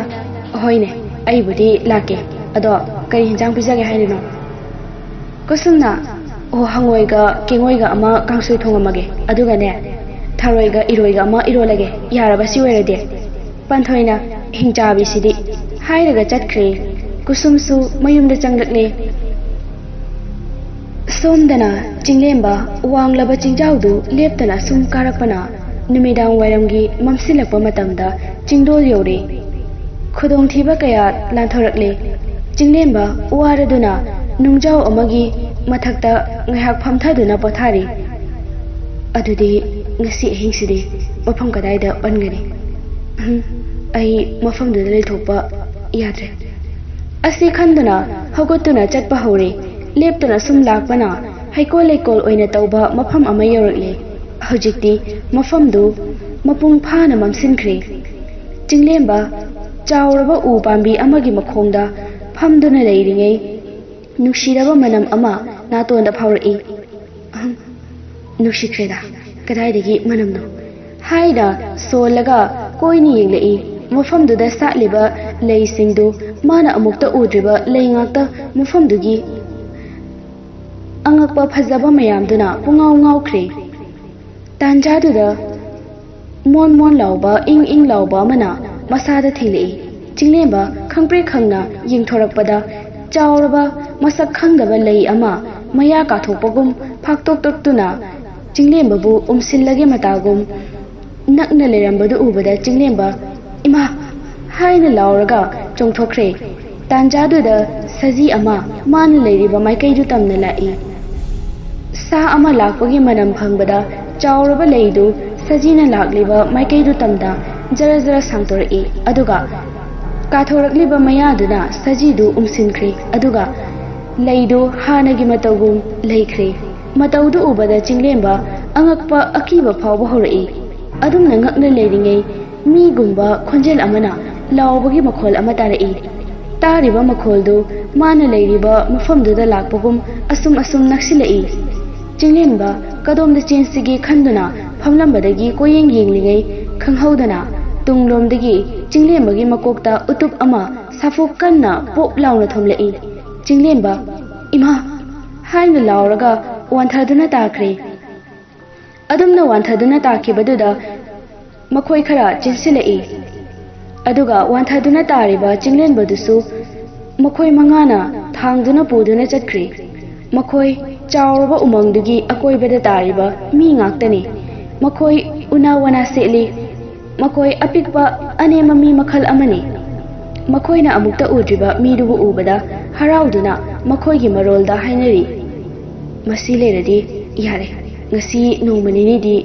"ꯍꯣꯏꯅꯦ, ꯑꯩꯕꯨꯗꯤ ꯂꯥꯛꯀꯦ꯫ ꯑꯗꯣ ꯀꯔꯤ ꯍꯤꯟꯖꯥꯡ ꯄꯤꯖꯒꯦ ꯍꯥꯏꯔꯤꯅꯣ?" ꯀꯨꯁꯨꯝꯅ, "ꯑꯣ, ꯍꯪꯉꯣꯏꯒ ꯀꯦꯡꯉꯣꯏꯒ ꯑꯃ ꯀꯥꯡꯁꯣꯏ ꯊꯣꯡꯉꯝꯃꯒꯦ, ꯑꯗꯨꯒꯅꯦ, ꯊꯔꯣꯏꯒ ꯏꯔꯣꯏꯒ ꯑꯃ ꯏꯔꯣꯜꯂꯒꯦ꯫ ꯌꯥꯔꯕ ꯁꯤ ꯑꯣꯏꯔꯗꯤ?" ꯄꯟꯊꯣꯏꯅ, "ꯍꯤꯡꯆꯥꯕꯤꯁꯤꯗꯤ!" ꯍꯥꯏꯔꯒ ꯆꯠꯈ꯭ꯔꯦ꯫ ꯀꯨꯁꯨꯝꯁꯨ ꯃꯌꯨꯝꯗ ꯆꯪꯂꯛꯂꯦ꯫ ꯁꯣꯝꯗꯅ ꯆꯤꯡꯂꯦꯝꯕ ꯋꯥꯡꯂꯕ ꯆꯤꯡꯖꯥꯎꯗꯨ ꯂꯦꯞꯇꯅ ꯁꯨꯝ ꯀꯥꯔꯛꯄꯅ ꯅꯨꯃꯤꯗꯥꯡ ꯋꯥꯏꯔꯝꯒꯤ ꯃꯝꯁꯤꯜꯂꯛꯄ ꯃꯇꯝꯗ ꯆꯤꯡꯗꯣꯜ ꯌꯧꯔꯦ꯫ ꯈꯨꯗꯣꯡꯊꯤꯕ ꯀꯌꯥ ꯂꯥꯟꯊꯣꯔꯛꯂꯦ꯫ ꯆꯤꯡꯂꯦꯝꯕ ꯋꯥꯔꯗꯨꯅ ꯅꯨꯡꯖꯥꯎ ꯑꯃꯒꯤ ꯃꯊꯛꯇ ꯉꯥꯏꯍꯥꯛ ꯐꯝꯊꯗꯨꯅ ꯄꯣꯊꯥꯔꯤ꯫ "ꯑꯗꯨꯗꯤ ꯉꯁꯤ ꯑꯍꯤꯡꯁꯤꯗꯤ ꯃꯐꯝ ꯀꯗꯥꯏꯗ ꯑꯣꯟꯒꯅꯤ? ꯎꯝ, ꯑꯩ ꯃꯐꯝꯗꯨꯗ ꯂꯩꯊꯣꯛꯄ ꯌꯥꯗ꯭ꯔꯦ꯫" ꯑꯁꯤ ꯈꯟꯗꯨꯅ ꯍꯧꯒꯠꯇꯨꯅ ꯆꯠꯄ ꯍꯧꯔꯦ꯫ ꯂꯦꯞꯇꯅ ꯁꯨꯝ ꯂꯥꯛꯄꯅ ꯍꯩꯀꯣꯜ ꯂꯩꯀꯣꯜ ꯑꯣꯏꯅ ꯇꯧꯕ ꯃꯐꯝ ꯑꯃ ꯌꯧꯔꯛꯂꯦ꯫ ꯍꯧꯖꯤꯛꯇꯤ ꯃꯐꯝꯗꯨ ꯃꯄꯨꯡ ꯐꯥꯅ ꯃꯝꯁꯤꯟꯈ꯭ꯔꯦ꯫ ꯆꯤꯡꯂꯦꯝꯕ ꯆꯥꯎꯔꯕ ꯎ ꯄꯥꯝꯕꯤ ꯑꯃꯒꯤ ꯃꯈꯣꯡꯗ ꯐꯝꯗꯨꯅ ꯂꯩꯔꯤꯉꯩ ꯅꯨꯡꯁꯤꯔꯕ ꯃꯅꯝ ꯑꯃ ꯅꯥꯇꯣꯟꯗ ꯐꯥꯎꯔꯛꯏ꯫ ꯑꯍꯝ, "ꯅꯨꯡꯁꯤꯈ꯭ꯔꯦꯗ, ꯀꯗꯥꯏꯗꯒꯤ ꯃꯅꯝꯅꯣ?" ꯍꯥꯏꯅ ꯁꯣꯜꯂꯒ ꯀꯣꯏꯅ ꯌꯦꯡꯂꯛꯏ꯫ ꯃꯐꯝꯗꯨꯗ ꯁꯥꯠꯂꯤꯕ ꯂꯩꯁꯤꯡꯗꯨ ꯃꯥꯅ ꯑꯃꯨꯛꯇ ꯎꯗ꯭ꯔꯤꯕ ꯂꯩ ꯉꯥꯛꯇ, ꯃꯐꯝꯗꯨꯒꯤ ꯑꯉꯛꯄ ꯐꯖꯕ ꯃꯌꯥꯝꯗꯨꯅ ꯄꯨꯡꯉꯥꯎ ꯉꯥꯎꯈ꯭ꯔꯦ꯫ ꯇꯥꯟꯖꯥꯗꯨꯗ ꯃꯣꯟ ꯃꯣꯟ ꯂꯥꯎꯕ, ꯏꯪ ꯏꯪ ꯂꯥꯎꯕ ꯑꯃꯅ ꯃꯁꯥꯗ ꯊꯦꯡꯂꯛꯏ꯫ ꯆꯤꯡꯂꯦꯝꯕ ꯈꯪꯄ꯭ꯔꯦꯛ ꯈꯪꯅ ꯌꯦꯡꯊꯣꯔꯛꯄꯗ, ꯆꯥꯎꯔꯕ ꯃꯁꯛ ꯈꯪꯗꯕ ꯂꯩ ꯑꯃ ꯃꯌꯥ ꯀꯥꯊꯣꯛꯄꯒꯨꯝ ꯐꯥꯛꯇꯣꯛꯇꯣꯛꯇꯨꯅ ꯆꯤꯡꯂꯦꯝꯕꯕꯨ ꯎꯝꯁꯤꯜꯂꯒꯦ ꯃꯇꯥꯒꯨꯝ ꯅꯛꯅ ꯂꯩꯔꯝꯕꯗꯨ ꯎꯕꯗ ꯆꯤꯡꯂꯦꯝꯕ "ꯏꯃꯥ!" ꯍꯥꯏꯅ ꯂꯥꯎꯔꯒ ꯆꯣꯡꯊꯣꯛꯈ꯭ꯔꯦ꯫ ꯇꯥꯟꯖꯥꯗꯨꯗ ꯁꯖꯤ ꯑꯃ ꯃꯥꯅ ꯂꯩꯔꯤꯕ ꯃꯥꯏꯀꯩꯗꯨ ꯇꯝꯅ ꯂꯥꯛꯏ꯫ ꯁꯥ ꯑꯃ ꯂꯥꯛꯄꯒꯤ ꯃꯅꯝ ꯐꯪꯕꯗ ꯆꯥꯎꯔꯕ ꯂꯩꯗꯨ ꯁꯖꯤꯅ ꯂꯥꯛꯂꯤꯕ ꯃꯥꯏꯀꯩꯗꯨ ꯇꯝꯗ ꯖꯔ ꯖꯔ ꯁꯥꯡꯗꯣꯔꯛꯏ꯫ ꯑꯗꯨꯒ ꯀꯥꯊꯣꯔꯛꯂꯤꯕ ꯃꯌꯥꯗꯨꯅ ꯁꯖꯤꯗꯨ ꯎꯝꯁꯤꯟꯈ꯭ꯔꯦ꯫ ꯑꯗꯨꯒ ꯂꯩꯗꯨ ꯍꯥꯟꯅꯒꯤ ꯃꯇꯧꯒꯨꯝ ꯂꯩꯈ꯭ꯔꯦ꯫ ꯃꯇꯧꯗꯨ ꯎꯕꯗ ꯆꯤꯡꯂꯦꯝꯕ ꯑꯉꯛꯄ ꯑꯀꯤꯕ ꯐꯥꯎꯕ ꯍꯧꯔꯛꯏ꯫ ꯑꯗꯨꯝꯅ ꯉꯛꯅ ꯂꯩꯔꯤꯉꯩ ꯃꯤꯒꯨꯝꯕ ꯈꯣꯟꯖꯦꯜ ꯑꯃꯅ ꯂꯥꯎꯕꯒꯤ ꯃꯈꯣꯜ ꯑꯃ ꯇꯥꯔꯛꯏ꯫ ꯇꯥꯔꯤꯕ ꯃꯈꯣꯜꯗꯨ ꯃꯥꯅ ꯂꯩꯔꯤꯕ ꯃꯐꯝꯗꯨꯗ ꯂꯥꯛꯄꯒꯨꯝ ꯑꯁꯨꯝ ꯑꯁꯨꯝ ꯅꯛꯁꯤꯜꯂꯛꯏ꯫ ꯆꯤꯡꯂꯦꯝꯕ ꯀꯗꯣꯝꯗ ꯆꯦꯟꯁꯤꯒꯦ ꯈꯟꯗꯨꯅ ꯐꯝꯂꯝꯕꯗꯒꯤ ꯀꯣꯏꯌꯦꯡ ꯌꯦꯡꯂꯤꯉꯩ ꯈꯪꯍꯧꯗꯅ ꯇꯨꯡꯂꯣꯝꯗꯒꯤ ꯆꯤꯡꯂꯦꯝꯕꯒꯤ ꯃꯀꯣꯛꯇ ꯎꯇꯨꯞ ꯑꯃ ꯁꯥꯐꯨ ꯀꯟꯅ ꯄꯣꯞ ꯂꯥꯎꯅ ꯊꯣꯝꯂꯛꯏ꯫ ꯆꯤꯡꯂꯦꯝꯕ "ꯏꯃꯥ!" ꯍꯥꯏꯅ ꯂꯥꯎꯔꯒ ꯋꯥꯟꯊꯗꯨꯅ ꯇꯥꯈ꯭ꯔꯦ꯫ ꯑꯗꯨꯝꯅ ꯋꯥꯟꯊꯗꯨꯅ ꯇꯥꯈꯤꯕꯗꯨꯗ ꯃꯈꯣꯏ ꯈꯔ ꯆꯦꯟꯁꯤꯜꯂꯛꯏ꯫ ꯑꯗꯨꯒ ꯋꯥꯟꯊꯗꯨꯅ ꯇꯥꯔꯤꯕ ꯆꯤꯡꯂꯦꯟꯕꯗꯨꯁꯨ ꯃꯈꯣꯏ ꯃꯉꯥꯅ ꯊꯥꯡꯗꯨꯅ ꯄꯨꯗꯨꯅ ꯆꯠꯈ꯭ꯔꯤ꯫ ꯃꯈꯣꯏ ꯆꯥꯎꯔꯕ ꯎꯃꯪꯗꯨꯒꯤ ꯑꯀꯣꯏꯕꯗ ꯇꯥꯔꯤꯕ ꯃꯤ ꯉꯥꯛꯇꯅꯤ꯫ ꯃꯈꯣꯏ ꯎꯅꯥ ꯋꯥꯅꯥ ꯁꯦꯠꯂꯤ꯫ ꯃꯈꯣꯏ ꯑꯄꯤꯛꯄ ꯑꯅꯦꯝꯕ ꯃꯤ ꯃꯈꯜ ꯑꯃꯅꯤ꯫ ꯃꯈꯣꯏꯅ ꯑꯃꯨꯛꯇ ꯎꯗ꯭ꯔꯤꯕ ꯃꯤꯗꯨꯕꯨ ꯎꯕꯗ ꯍꯔꯥꯎꯗꯨꯅ ꯃꯈꯣꯏꯒꯤ ꯃꯔꯣꯜꯗ ꯍꯥꯏꯅꯔꯤ, "ꯃꯁꯤ ꯂꯩꯔꯗꯤ ꯌꯥꯔꯦ, ꯉꯁꯤ ꯅꯣꯡꯃ ꯅꯤꯅꯤꯗꯤ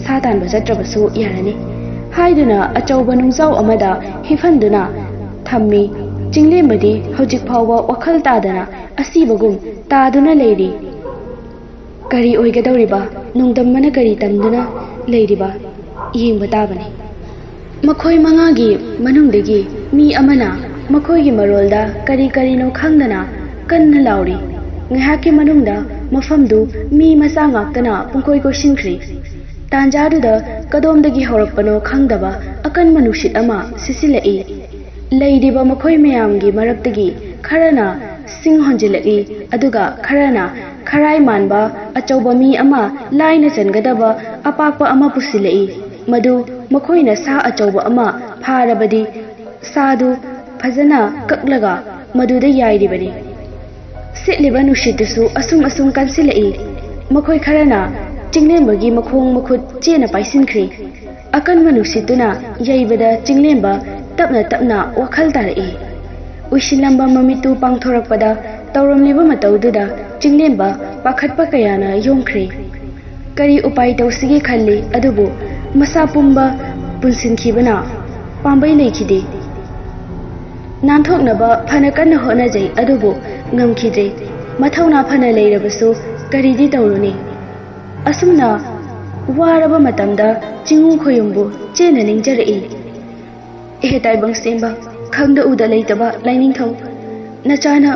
ꯁꯥ ꯇꯥꯟꯕ ꯆꯠꯇ꯭ꯔꯕꯁꯨ ꯌꯥꯔꯅꯤ" ꯍꯥꯏꯗꯨꯅ ꯑꯆꯧꯕ ꯅꯨꯡꯖꯥꯎ ꯑꯃꯗ ꯍꯤꯐꯟꯗꯨꯅ ꯊꯝꯃꯤ꯫ ꯆꯤꯡꯂꯦꯝꯕꯗꯤ ꯍꯧꯖꯤꯛ ꯐꯥꯎꯕ ꯋꯥꯈꯜ ꯇꯥꯗꯅ ꯑꯁꯤꯕꯒꯨꯝ ꯇꯥꯗꯨꯅ ꯂꯩꯔꯤ꯫ ꯀꯔꯤ ꯑꯣꯏꯒꯗꯧꯔꯤꯕ? ꯅꯣꯡꯗꯝꯕꯅ ꯀꯔꯤ ꯇꯝꯗꯨꯅ ꯂꯩꯔꯤꯕ? ꯌꯦꯡꯕ ꯇꯥꯕꯅꯤ꯫ ꯃꯈꯣꯏ ꯃꯉꯥꯒꯤ ꯃꯅꯨꯡꯗꯒꯤ ꯃꯤ ꯑꯃꯅ ꯃꯈꯣꯏꯒꯤ ꯃꯔꯣꯜꯗ ꯀꯔꯤ ꯀꯔꯤꯅꯣ ꯈꯪꯗꯅ ꯀꯟꯅ ꯂꯥꯎꯔꯤ꯫ ꯉꯥꯏꯍꯥꯛꯀꯤ ꯃꯅꯨꯡꯗ ꯃꯐꯝꯗꯨ ꯃꯤ ꯃꯆꯥ ꯉꯥꯛꯇꯅ ꯄꯨꯡꯀꯣꯏ ꯀꯣꯏꯁꯤꯟꯈ꯭ꯔꯦ꯫ ꯇꯥꯟꯖꯥꯗꯨꯗ ꯀꯗꯣꯝꯗꯒꯤ ꯍꯧꯔꯛꯄꯅꯣ ꯈꯪꯗꯕ ꯑꯀꯟꯕ ꯅꯨꯡꯁꯤꯠ ꯑꯃ ꯁꯤꯠꯆꯤꯜꯂꯛꯏ꯫ ꯂꯩꯔꯤꯕ ꯃꯈꯣꯏ ꯃꯌꯥꯝꯒꯤ ꯃꯔꯛꯇꯒꯤ ꯈꯔꯅ ꯁꯤꯡ ꯍꯣꯟꯖꯤꯜꯂꯛꯏ, ꯑꯗꯨꯒ ꯈꯔꯅ ꯈꯔꯥꯏ ꯃꯥꯟꯕ ꯑꯆꯧꯕ ꯃꯤ ꯑꯃ ꯂꯥꯏꯅ ꯆꯟꯒꯗꯕ ꯑꯄꯥꯛꯄ ꯑꯃ ꯄꯨꯁꯤꯜꯂꯛꯏ꯫ ꯃꯗꯨ ꯃꯈꯣꯏꯅ ꯁꯥ ꯑꯆꯧꯕ ꯑꯃ ꯐꯥꯔꯕꯗꯤ ꯁꯥꯗꯨ ꯐꯖꯅ ꯀꯛꯂꯒ ꯃꯗꯨꯗ ꯌꯥꯏꯔꯤꯕꯅꯤ꯫ ꯁꯤꯠꯂꯤꯕ ꯅꯨꯡꯁꯤꯠꯇꯨꯁꯨ ꯑꯁꯨꯝ ꯑꯁꯨꯝ ꯀꯟꯁꯤꯜꯂꯛꯏ꯫ ꯃꯈꯣꯏ ꯈꯔꯅ ꯆꯤꯡꯂꯦꯝꯕꯒꯤ ꯃꯈꯣꯡ ꯃꯈꯨꯠ ꯆꯦꯠꯅ ꯄꯥꯏꯁꯤꯟꯈ꯭ꯔꯦ꯫ ꯑꯀꯟꯕ ꯅꯨꯡꯁꯤꯠꯇꯨꯅ ꯌꯩꯕꯗ ꯆꯤꯡꯂꯦꯝꯕ ꯇꯞꯅ ꯇꯞꯅ ꯋꯥꯈꯜ ꯇꯥꯔꯛꯏ꯫ ꯎꯏꯁꯤꯜꯂꯝꯕ ꯃꯃꯤꯠꯇꯨ ꯄꯥꯡꯊꯣꯔꯛꯄꯗ ꯇꯧꯔꯝꯂꯤꯕ ꯃꯇꯧꯗꯨꯗ ꯆꯤꯡꯂꯦꯝꯕ ꯄꯥꯈꯠꯄ ꯀꯌꯥꯅ ꯌꯣꯝꯈ꯭ꯔꯦ꯫ ꯀꯔꯤ ꯎꯄꯥꯏ ꯇꯧꯁꯤꯒꯦ ꯈꯜꯂꯤ, ꯑꯗꯨꯕꯨ ꯃꯁꯥ ꯄꯨꯝꯕ ꯄꯨꯟꯁꯤꯟꯈꯤꯕꯅ ꯄꯥꯝꯕꯩ ꯂꯩꯈꯤꯗꯦ꯫ ꯅꯥꯟꯊꯣꯛꯅꯕ ꯐꯅ ꯀꯟꯅ ꯍꯣꯠꯅꯖꯩ, ꯑꯗꯨꯕꯨ ꯉꯝꯈꯤꯗ꯭ꯔꯦ꯫ ꯃꯊꯧꯅꯥ ꯐꯅ ꯂꯩꯔꯕꯁꯨ ꯀꯔꯤꯗꯤ ꯇꯧꯔꯨꯅꯤ? ꯑꯁꯨꯝꯅ ꯋꯥꯔꯕ ꯃꯇꯝꯗ ꯆꯤꯡꯉꯨ ꯈꯣꯌꯨꯝꯕꯨ ꯆꯦꯟꯅ ꯅꯤꯡꯖꯔꯛꯏ꯫ ꯑꯦ ꯇꯥꯏꯕꯪ ꯁꯦꯝꯕ, ꯈꯪꯗ ꯎꯗ ꯂꯩꯇꯕ ꯂꯥꯏꯅꯤꯡꯊꯧ, ꯅꯆꯥꯅ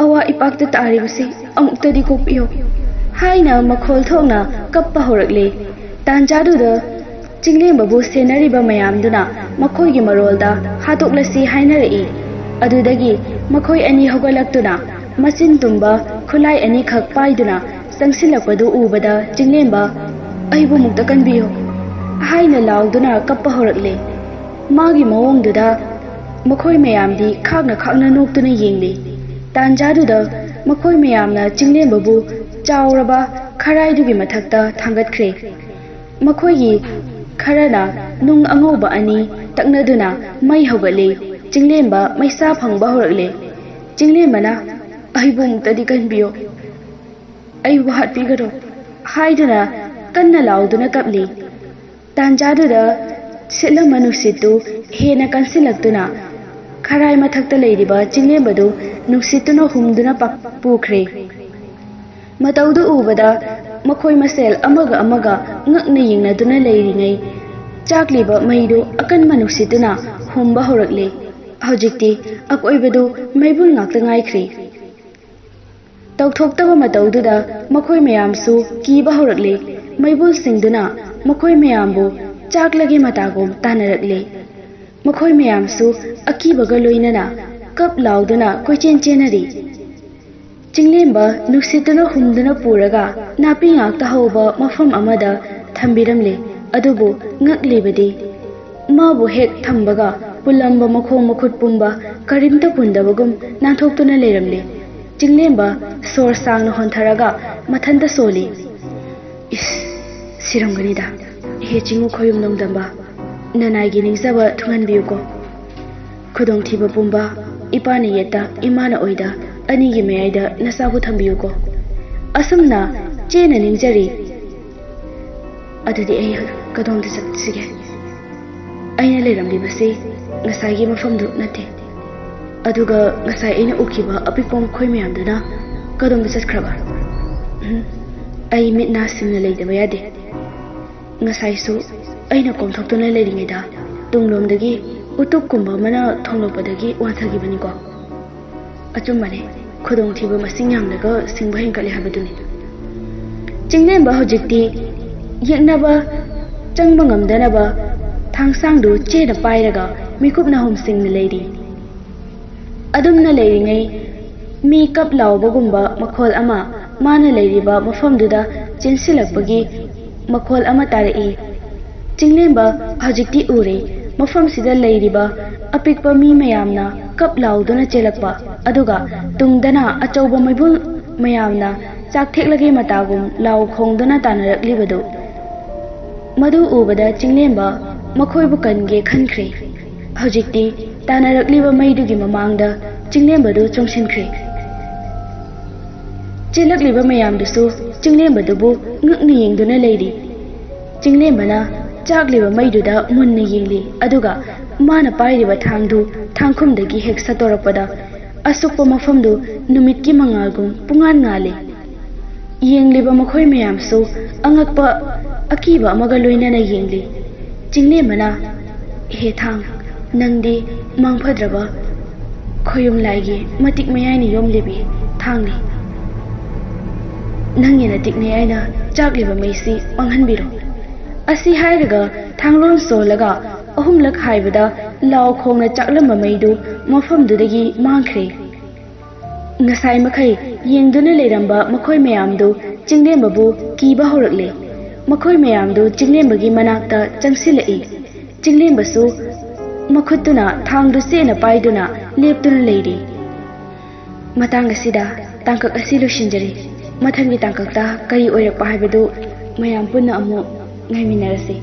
ꯑꯋꯥ ꯏꯄꯥꯛꯇ ꯇꯥꯔꯤꯕꯁꯤ ꯑꯃꯨꯛꯇꯗꯤ ꯀꯣꯛꯄꯤꯌꯨ ꯍꯥꯏꯅ ꯃꯈꯣꯜ ꯊꯣꯛꯅ ꯀꯞꯄ ꯍꯧꯔꯛꯂꯦ꯫ ꯇꯥꯟꯖꯥꯗꯨꯗ ꯆꯤꯡꯂꯦꯝꯕꯕꯨ ꯁꯦꯟꯅꯔꯤꯕ ꯃꯌꯥꯝꯗꯨꯅ ꯃꯈꯣꯏꯒꯤ ꯃꯔꯣꯜꯗ ꯍꯥꯠꯇꯣꯛꯂꯁꯤ ꯍꯥꯏꯅꯔꯛꯏ꯫ ꯑꯗꯨꯗꯒꯤ ꯃꯈꯣꯏ ꯑꯅꯤ ꯍꯧꯒꯠꯂꯛꯇꯨꯅ ꯃꯆꯤꯟ ꯇꯨꯝꯕ ꯈꯨꯠꯂꯥꯏ ꯑꯅꯤꯈꯛ ꯄꯥꯏꯗꯨꯅ ꯆꯪꯁꯤꯜꯂꯛꯄꯗꯨ ꯎꯕꯗ ꯆꯤꯡꯂꯦꯝꯕ, "ꯑꯩꯕꯨ ꯑꯃꯨꯛꯇ ꯀꯟꯕꯤꯌꯨ" ꯍꯥꯏꯅ ꯂꯥꯎꯗꯨꯅ ꯀꯞꯄ ꯍꯧꯔꯛꯂꯦ꯫ ꯃꯥꯒꯤ ꯃꯑꯣꯡꯗꯨꯗ ꯃꯈꯣꯏ ꯃꯌꯥꯝꯗꯤ ꯈꯥꯛꯅ ꯈꯥꯛꯅ ꯅꯣꯛꯇꯨꯅ ꯌꯦꯡꯂꯤ꯫ ꯇꯥꯟꯖꯥꯗꯨꯗ ꯃꯈꯣꯏ ꯃꯌꯥꯝꯅ ꯆꯤꯡꯂꯦꯝꯕꯕꯨ ꯆꯥꯎꯔꯕ ꯈꯔꯥꯏꯗꯨꯒꯤ ꯃꯊꯛꯇ ꯊꯥꯡꯒꯠꯈ꯭ꯔꯦ꯫ ꯃꯈꯣꯏꯒꯤ ꯈꯔꯅ ꯅꯨꯡ ꯑꯉꯧꯕ ꯑꯅꯤ ꯇꯛꯅꯗꯨꯅ ꯃꯩ ꯍꯧꯒꯠꯂꯤ꯫ ꯆꯤꯡꯂꯦꯝꯕ ꯃꯩꯁꯥ ꯐꯪꯕ ꯍꯧꯔꯛꯂꯦ꯫ ꯆꯤꯡꯂꯦꯝꯕꯅ, "ꯑꯩꯕꯨ ꯑꯃꯨꯛꯇꯗꯤ ꯀꯟꯕꯤꯌꯨ, ꯑꯩꯕꯨ ꯍꯥꯠꯄꯤꯒꯅꯨ" ꯍꯥꯏꯗꯨꯅ ꯀꯟꯅ ꯂꯥꯎꯗꯨꯅ ꯀꯞꯂꯤ꯫ ꯇꯥꯟꯖꯥꯗꯨꯗ ꯁꯤꯠꯂꯝꯕ ꯅꯨꯡꯁꯤꯠꯇꯨ ꯍꯦꯟꯅ ꯀꯟꯁꯤꯜꯂꯛꯇꯨꯅ ꯈꯔꯥꯏ ꯃꯊꯛꯇ ꯂꯩꯔꯤꯕ ꯆꯤꯡꯂꯦꯝꯕꯗꯨ ꯅꯨꯡꯁꯤꯠꯇꯨꯅ ꯍꯨꯝꯗꯨꯅ ꯄꯥꯛ-, ꯄꯨꯈ꯭ꯔꯦ꯫ ꯃꯇꯧꯗꯨ ꯎꯕꯗ ꯃꯈꯣꯏ ꯃꯁꯦꯜ ꯑꯃꯒ ꯑꯃꯒ ꯉꯛꯅ ꯌꯦꯡꯅꯗꯨꯅ ꯂꯩꯔꯤꯉꯩ, ꯆꯥꯛꯂꯤꯕ ꯃꯩꯗꯨ ꯑꯀꯟꯕ ꯅꯨꯡꯁꯤꯠꯇꯨꯅ ꯍꯨꯝꯕ ꯍꯧꯔꯛꯂꯦ꯫ ꯍꯧꯖꯤꯛꯇꯤ ꯑꯀꯣꯏꯕꯗꯨ ꯃꯩꯕꯨꯜ ꯉꯥꯛꯇ ꯉꯥꯏꯈ꯭ꯔꯦ꯫ ꯇꯧꯊꯣꯛꯇꯕ ꯃꯇꯧꯗꯨꯗ ꯃꯈꯣꯏ ꯃꯌꯥꯝꯁꯨ ꯀꯤꯕ ꯍꯧꯔꯛꯂꯦ꯫ ꯃꯩꯕꯨꯜꯁꯤꯡꯗꯨꯅ ꯃꯈꯣꯏ ꯃꯌꯥꯝꯕꯨ ꯆꯥꯛꯂꯒꯦ ꯃꯇꯥꯒꯨꯝ ꯇꯥꯟꯅꯔꯛꯂꯦ꯫ ꯃꯈꯣꯏ ꯃꯌꯥꯝꯁꯨ ꯑꯀꯤꯕꯒ ꯂꯣꯏꯅꯅ ꯀꯞ ꯂꯥꯎꯗꯨꯅ ꯀꯣꯏꯆꯦꯟ ꯆꯦꯟꯅꯔꯤ꯫ ꯆꯤꯡꯂꯦꯝꯕ ꯅꯨꯡꯁꯤꯠꯇꯨꯅ ꯍꯨꯝꯗꯨꯅ ꯄꯨꯔꯒ ꯅꯥꯄꯤ ꯉꯥꯛꯇ ꯍꯧꯕ ꯃꯐꯝ ꯑꯃꯗ ꯊꯝꯕꯤꯔꯝꯂꯦ꯫ ꯑꯗꯨꯕꯨ ꯉꯛꯂꯤꯕꯗꯤ ꯃꯥꯕꯨ ꯍꯦꯛ ꯊꯝꯕꯒ ꯄꯨꯜꯂꯝꯕ ꯃꯈꯣꯡ ꯃꯈꯨꯠ ꯄꯨꯝꯕ ꯀꯔꯤꯝꯇ ꯄꯨꯟꯗꯕꯒꯨꯝ ꯅꯥꯟꯊꯣꯛꯇꯨꯅ ꯂꯩꯔꯝꯂꯦ꯫ ꯆꯤꯡꯂꯦꯝꯕ ꯁꯣꯔ ꯁꯥꯡꯅ ꯍꯣꯟꯊꯔꯒ ꯃꯊꯟꯇ ꯁꯣꯜꯂꯤ꯫ ꯏꯁ, ꯁꯤꯔꯝꯒꯅꯤꯗ꯫ ꯍꯦ ꯆꯤꯡꯉꯨ ꯈꯣꯌꯨꯝ ꯅꯣꯡꯗꯝꯕ, ꯅꯅꯥꯏꯒꯤ ꯅꯤꯡꯖꯕ ꯊꯨꯡꯍꯟꯕꯤꯌꯨꯀꯣ꯫ ꯈꯨꯗꯣꯡꯊꯤꯕ ꯄꯨꯝꯕ ꯏꯄꯥꯅ ꯌꯦꯠꯇ, ꯏꯃꯥꯅ ꯑꯣꯏꯗ, ꯑꯅꯤꯒꯤ ꯃꯌꯥꯏꯗ ꯅꯆꯥꯕꯨ ꯊꯝꯕꯤꯌꯨꯀꯣ꯫ ꯑꯁꯨꯝꯅ ꯆꯦꯅ ꯅꯤꯡꯖꯔꯤ꯫ ꯑꯗꯨꯗꯤ ꯑꯩ ꯀꯗꯣꯝꯗ ꯆꯠꯁꯤꯒꯦ? ꯑꯩꯅ ꯂꯩꯔꯝꯂꯤꯕꯁꯤ ꯉꯁꯥꯏꯒꯤ ꯃꯐꯝꯗꯨ ꯅꯠꯇꯦ꯫ ꯑꯗꯨꯒ ꯉꯁꯥꯏ ꯑꯩꯅ ꯎꯈꯤꯕ ꯑꯄꯤꯛꯄ ꯃꯈꯣꯏ ꯃꯌꯥꯝꯗꯨꯅ ꯀꯗꯣꯝꯗ ꯆꯠꯈ꯭ꯔꯕ? ꯎꯝ, ꯑꯩ ꯃꯤꯠ ꯅꯥ ꯁꯤꯡꯅ ꯂꯩꯇꯕ ꯌꯥꯗꯦ꯫ ꯉꯁꯥꯏꯁꯨ ꯑꯩꯅ ꯀꯣꯝꯊꯣꯛꯇꯨꯅ ꯂꯩꯔꯤꯉꯩꯗ ꯇꯨꯡꯂꯣꯝꯗꯒꯤ ꯎꯇꯨꯞꯀꯨꯝꯕ ꯑꯃꯅ ꯊꯣꯡꯂꯛꯄꯗꯒꯤ ꯋꯥꯟꯊꯈꯤꯕꯅꯤꯀꯣ꯫ ꯑꯆꯨꯝꯕꯅꯦ, ꯈꯨꯗꯣꯡꯊꯤꯕ ꯃꯁꯤꯡ ꯌꯥꯝꯂꯒ ꯁꯤꯡꯕ ꯍꯦꯟꯒꯠꯂꯦ ꯍꯥꯏꯕꯗꯨꯅꯤ꯫ ꯆꯤꯡꯂꯦꯝꯕ ꯍꯧꯖꯤꯛꯇꯤ ꯌꯦꯛꯅꯕ ꯆꯪꯕ ꯉꯝꯗꯅꯕ ꯊꯥꯡꯁꯥꯡꯗꯨ ꯆꯦꯅ ꯄꯥꯏꯔꯒ ꯃꯤꯀꯨꯞ ꯅꯥꯍꯨꯝ ꯁꯤꯡꯅ ꯂꯩꯔꯤ꯫ ꯑꯗꯨꯝꯅ ꯂꯩꯔꯤꯉꯩ ꯃꯤ ꯀꯞ ꯂꯥꯎꯕꯒꯨꯝꯕ ꯃꯈꯣꯜ ꯑꯃ ꯃꯥꯅ ꯂꯩꯔꯤꯕ ꯃꯐꯝꯗꯨꯗ ꯆꯦꯟꯁꯤꯜꯂꯛꯄꯒꯤ ꯃꯈꯣꯜ ꯑꯃ ꯇꯥꯔꯛꯏ꯫ ꯆꯤꯡꯂꯦꯝꯕ ꯍꯧꯖꯤꯛꯇꯤ ꯎꯔꯦ, ꯃꯐꯝꯁꯤꯗ ꯂꯩꯔꯤꯕ ꯑꯄꯤꯛꯄ ꯃꯤ ꯃꯌꯥꯝꯅ ꯀꯞ ꯂꯥꯎꯗꯨꯅ ꯆꯦꯜꯂꯛꯄ, ꯑꯗꯨꯒ ꯇꯨꯡꯗꯅ ꯑꯆꯧꯕ ꯃꯩꯕꯨꯜ ꯃꯌꯥꯝꯅ ꯆꯥꯛꯊꯦꯛꯂꯒꯦ ꯃꯇꯥꯒꯨꯝ ꯂꯥꯎ ꯈꯣꯡꯗꯨꯅ ꯇꯥꯟꯅꯔꯛꯂꯤꯕꯗꯨ꯫ ꯃꯗꯨ ꯎꯕꯗ ꯆꯤꯡꯂꯦꯝꯕ ꯃꯈꯣꯏꯕꯨ ꯀꯟꯒꯦ ꯈꯟꯈ꯭ꯔꯦ꯫ ꯍꯧꯖꯤꯛꯇꯤ ꯇꯥꯟꯅꯔꯛꯂꯤꯕ ꯃꯩꯗꯨꯒꯤ ꯃꯃꯥꯡꯗ ꯆꯤꯡꯂꯦꯝꯕꯗꯨ ꯆꯣꯡꯁꯤꯟꯈ꯭ꯔꯦ꯫ ꯆꯦꯜꯂꯛꯂꯤꯕ ꯃꯌꯥꯝꯗꯨꯁꯨ ꯆꯤꯡꯂꯦꯝꯕꯗꯨꯕꯨ ꯉꯛꯅ ꯌꯦꯡꯗꯨꯅ ꯂꯩꯔꯤ꯫ ꯆꯤꯡꯂꯦꯝꯕꯅ ꯆꯥꯛꯂꯤꯕ ꯃꯩꯗꯨꯗ ꯃꯨꯟꯅ ꯌꯦꯡꯂꯤ, ꯑꯗꯨꯒ ꯃꯥꯅ ꯄꯥꯏꯔꯤꯕ ꯊꯥꯡꯗꯨ ꯊꯥꯡꯈꯨꯝꯗꯒꯤ ꯍꯦꯛ ꯁꯠꯇꯣꯔꯛꯄꯗ ꯑꯁꯨꯛꯄ ꯃꯐꯝꯗꯨ ꯅꯨꯃꯤꯠꯀꯤ ꯃꯉꯥꯜꯒꯨꯝ ꯄꯨꯡꯉꯥꯟ ꯉꯥꯜꯂꯤ꯫ ꯌꯦꯡꯂꯤꯕ ꯃꯈꯣꯏ ꯃꯌꯥꯝꯁꯨ ꯑꯉꯛꯄ, ꯑꯀꯤꯕ ꯑꯃꯒ ꯂꯣꯏꯅꯅ ꯌꯦꯡꯂꯤ꯫ ꯆꯤꯡꯂꯦꯝꯕꯅ, "ꯍꯦ ꯊꯥꯡ, ꯅꯪꯗꯤ ꯃꯥꯡꯐꯗ꯭ꯔꯕ ꯈꯣꯌꯨꯝ ꯂꯥꯏꯒꯤ ꯃꯇꯤꯛ ꯃꯌꯥꯏꯅ ꯌꯣꯝꯂꯤꯕꯤ ꯊꯥꯡꯅꯤ꯫ "ꯅꯪꯒꯤ ꯅꯇꯤꯛꯅꯦ ꯑꯩꯅ ꯆꯥꯛꯂꯤꯕ ꯃꯩꯁꯤ ꯃꯥꯡꯍꯟꯕꯤꯔꯣ"꯫ ꯑꯁꯤ ꯍꯥꯏꯔꯒ ꯊꯥꯡꯂꯣꯟ ꯁꯣꯜꯂꯒ ꯑꯍꯨꯝꯂꯛ ꯍꯥꯏꯕꯗ ꯂꯥꯎ ꯈꯣꯡꯅ ꯆꯥꯛꯂꯝꯕ ꯃꯩꯗꯨ ꯃꯐꯝꯗꯨꯗꯒꯤ ꯃꯥꯡꯈ꯭ꯔꯦ꯫ ꯉꯁꯥꯏ ꯃꯈꯩ ꯌꯦꯡꯗꯨꯅ ꯂꯩꯔꯝꯕ ꯃꯈꯣꯏ ꯃꯌꯥꯝꯗꯨ ꯆꯤꯡꯂꯦꯝꯕꯕꯨ ꯀꯤꯕ ꯍꯧꯔꯛꯂꯦ꯫ ꯃꯈꯣꯏ ꯃꯌꯥꯝꯗꯨ ꯆꯤꯡꯂꯦꯝꯕꯒꯤ ꯃꯅꯥꯛꯇ ꯆꯪꯁꯤꯜꯂꯛꯏ꯫ ꯆꯤꯡꯂꯦꯝꯕꯁꯨ ꯃꯈꯨꯠꯇꯨꯅ ꯊꯥꯡꯗꯨ ꯆꯦꯠꯅ ꯄꯥꯏꯗꯨꯅ ꯂꯦꯞꯇꯨꯅ ꯂꯩꯔꯤ꯫ ꯃꯇꯥꯡ ꯑꯁꯤꯗ ꯇꯥꯡꯀꯛ ꯑꯁꯤ ꯂꯣꯏꯁꯤꯟꯖꯔꯤ꯫ ꯃꯊꯪꯒꯤ ꯇꯥꯡꯀꯛꯇ ꯀꯔꯤ ꯑꯣꯏꯔꯛꯄ ꯍꯥꯏꯕꯗꯨ ꯃꯌꯥꯝ ꯄꯨꯟꯅ ꯑꯃꯨꯛ ꯉꯥꯏꯃꯤꯟꯅꯔꯁꯤ꯫